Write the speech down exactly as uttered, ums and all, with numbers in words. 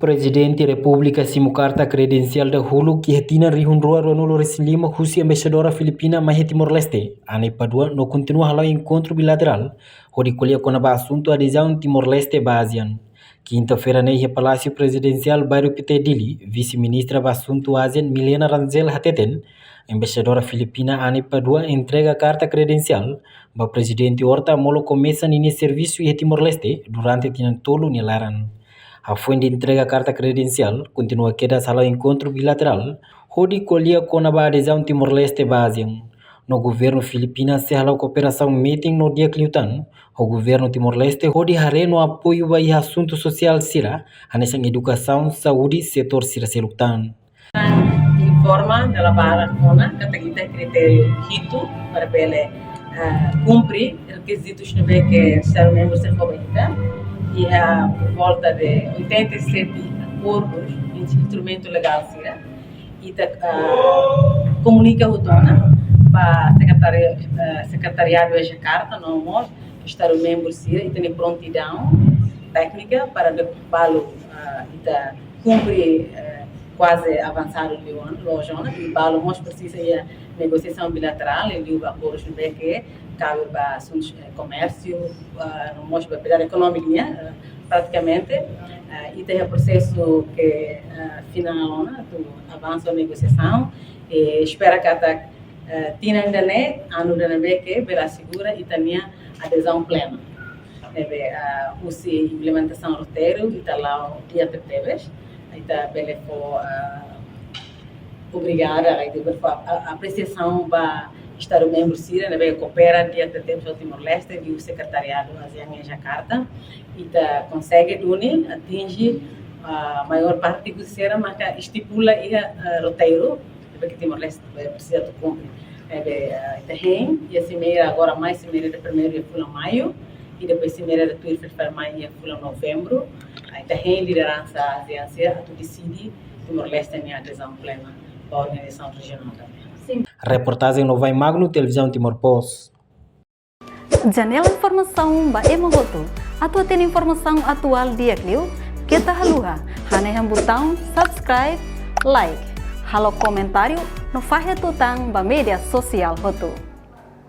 Prezidente Repúblika simu karta kredensiál dahuluk iha tinan rihun rua ruanulu resin lima husi Embaixadora Filipina mai iha Timor-Leste, Anne Padua, no kontinua hala'o enkontru bilaterál hodi ko'alia kona-ba asuntu adezaun Timor-Leste ba ASEAN. Kinta-feira ne'e iha Palásiu Prezidensiál, Bairru Pité, Dili, Vise-Ministra ba Asuntu ASEAN, Milena Rangel, hateten Embaixadora Filipina Anne Padua entrega karta kredensiál ba Prezidente Horta molok komesa ninia servisu iha Timor-Leste durante tinan tolu nia laran. Hafoin entrega karta kredensiál, kontinua kedas hala'o enkontru bilaterál hodi ko'alia kona-ba adezaun Timor-Leste ba ASEAN. No governu Filipina sei hala'o kooperasaun metin no di'ak liután ho governu Timor-Leste hodi haree no apoiu ba iha asuntu sosiál sira, hanesan edukasaun, saúde, setór sira seluk tan. Informa dala barak ona katak ita kritériu hitu para bele, ah, kumpre rekizitus ne'ebé ke Estadu membru sei fó ba ita. Iha por volta de oitenta e sete akordus, instrumentu legál sira. Ita, ah, komunika hotu ona ba sekretari-, ah, sekretariadu iha Jakarta, no mós Estadu membru sira, ita-nia prontidaun téknika para be-, balu, ah, ita kumpre, eh, kuaze avansadu liu ona, loos ona, i balu mós presiza iha negosiasaun bilaterál, i liu ba akordus ne'ebé ke kabe ba asuntus, eh, komérsiu, ah, no mós ba pilar ekonómiku nian, eh, pratikamente, eh, ita iha prosesu ke, eh, finál ona, atu avansa negosiasaun, i espera katak, eh, tinan ida-ne'e, anu ida-ne'ebé ke bele asegura ita-nia adezaun plena. Ne'ebé, ah, husi implementasaun roteiru, ita la'o di'ak tebetebes, ita bele fó, ah, obrigada, ita bele fó a-, a-, apresiasaun ba Estadu membru sira ne'ebé koopera di'ak tebetebes ho Timor-Leste, liu sekretariadu ASEAN iha Jakarta. Ita konsege duni atinje, ah, maiór parte husi sira maka estipula iha, ah, roteiru, ne'ebé ke Timor-Leste, eh, presiza atu kumpre. Ne'ebé, eh, ita hein, iha simeira agora mai, simeira de primeiru iha fulan maiu, i depois simeira de tuir fil mai iha fulan novembru. Ah, ita hein lideransa ASEAN sira atu deside Timor-Leste nia adezaun plena ba organizasaun rejionál tanba. Reportajen Novai Magno, Televizaun Timor Post. Janela informasaun ba ema hotu. Atu hatene informasaun atuál di'ak liu, keta haluha hanehan butaun subscribe, like, halo komentáriu no fahe tutan ba média sosiál hotu.